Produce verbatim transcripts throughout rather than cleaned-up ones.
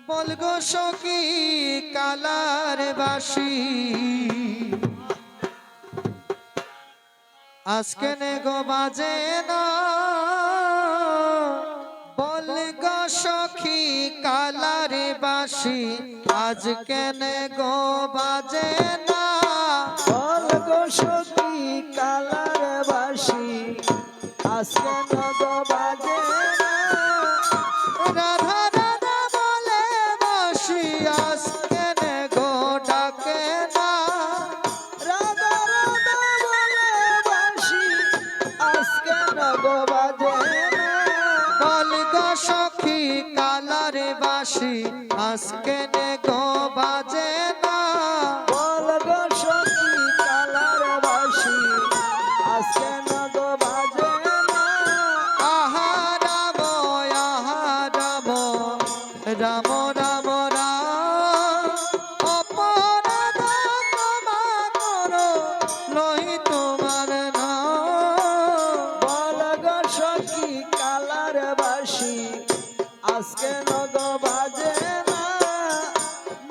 বল গো সখী কালার বাঁশি, আজ কেনে গো বাজে না। বল গো সখী কালার বাঁশি, আজ কেনে গো বাজে না। বল গো সখী কালার বাঁশি, আজ কেনে গো বাজে না। রাধা রাধা বলে বাঁশি, আজ কেনে গো ডাকে না। রাধা রাধা বলে বাঁশি, আজ কেনে গো বাজে না। বল গো সখী কালার বাঁশি, আজ কেনে গো বাজে না। বল গো সখী কালার বাঁশি, আজ কেনে গো বাজে না। আহা রাম, আহা রাম, রাম রাম রাম। অপরাধ ক্ষমা করো, লই তোমার নাম। বল গো সখী কালার বাঁশি, আজ কেনে গো বাজে না।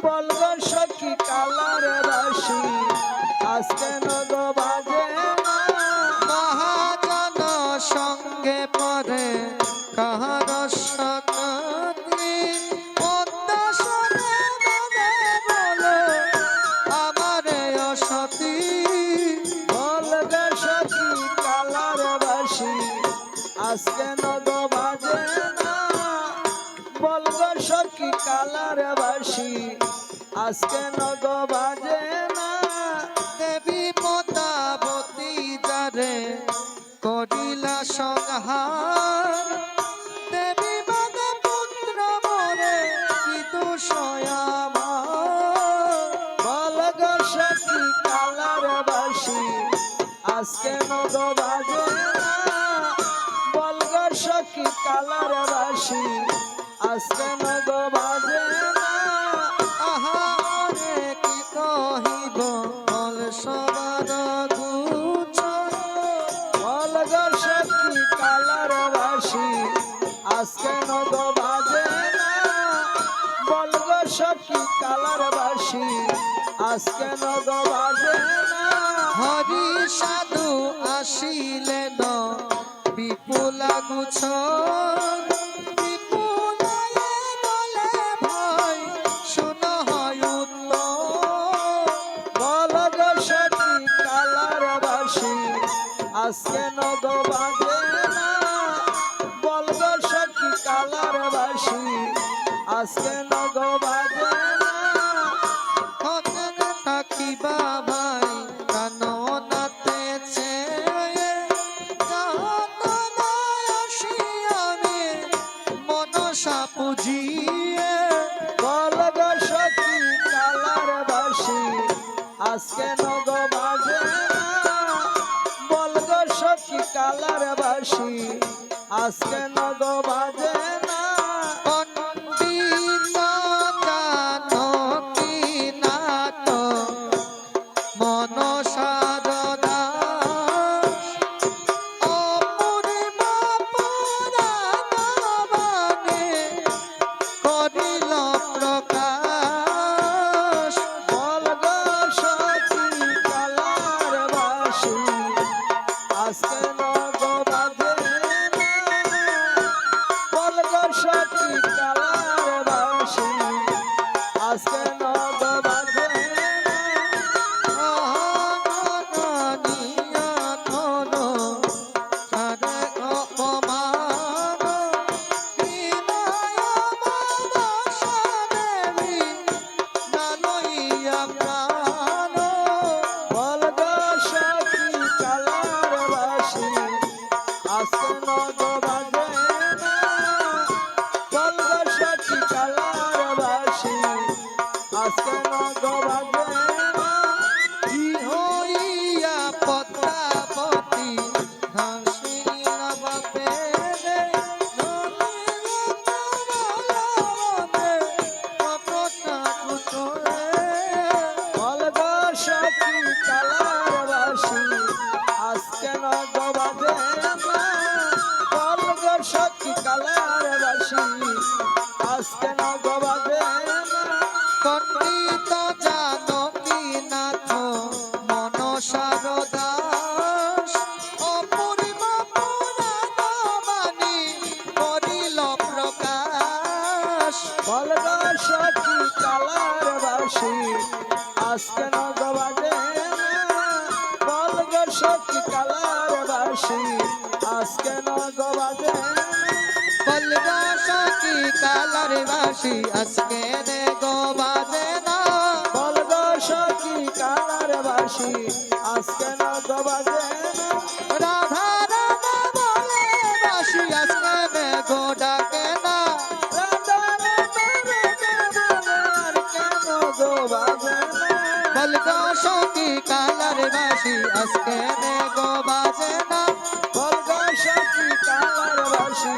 বল গো সখী কালার বাঁশি, আজ কেনে গো বাজে না। মহাজন সঙ্গে পড়ে কাহার সঙ্গতি, পদ্মাসনে মনে বলো আমারে অসতী। বল গো সখী কালার বাঁশি, আজ কেনে গো বাজে না। বল গো সখী কালার বাঁশি, আজ কেনে গো বাজে না। দেবী পদ্মাবতী যারে করিলা সংহার, দেবী বাদে পুত্র মরে কি দোষ আমার। বল গো সখী কালার বাঁশি, আজ কেনে গো বাজে না। বল গো সখী কালার বাঁশি, আজ কেনে গো বাজে না। আহা রে কি কহিব বল সবার গুছল। বল গো সখী কালার বাঁশি, আজ কেনে গো বাজে না। বল গো সখী কালার বাঁশি, আজ কেনে গো বাজে না। হরি সাধু আসিলেন বিপুলা গুছল, বিপুলায় বলে ভাই শুন হয় উত্তর। বল গো সখী কালার বাঁশি, আজ কেনে গো বাজে না। বল গো সখী কালার বাঁশি, আজ কেনে গো বাজে না। হতনে থাকিবা ভাই কাননাতে চেয়ে, যাহতনায় আসি আমি মনসা পুজিয়ে। বল গো সখী কালার বাঁশি, আজ কেনে গো বাজে না। বল গো সখী কালার বাঁশি, আজ কেনে গো বাজে না। পণ্ডিত জানকীনাথ মনসার দাস, অপূর্ব পুরাণ বাণী করিল প্রকাশ। বল গো সখী কালার বাঁশি, আজ কেনে গো বাজে না। পণ্ডিত জানকীনাথ মনসার দাস, অপূর্ব পুরাণ বাণী করিল প্রকাশ। বল গো সখী কালার বাঁশি, আজ কেন গো বাজে না? বল গো সখী কালার বাঁশি, আজ কেন গো বাজে না? বল গো সখী কালার বাঁশি, আজ কেন গো বাজে না? বল গো সখী কালার বাঁশি, আজ কেন গো বাজে না? রাধা রাধা বলে বাঁশি, আজ কেন গো ডাকে না? রাধা রাধা রাধা বলে আর কেন গো বাজে না? বল গো সখী কালার বাঁশি, আজ কেন গো বাজে না? বল গো সখী কালার বাঁশি,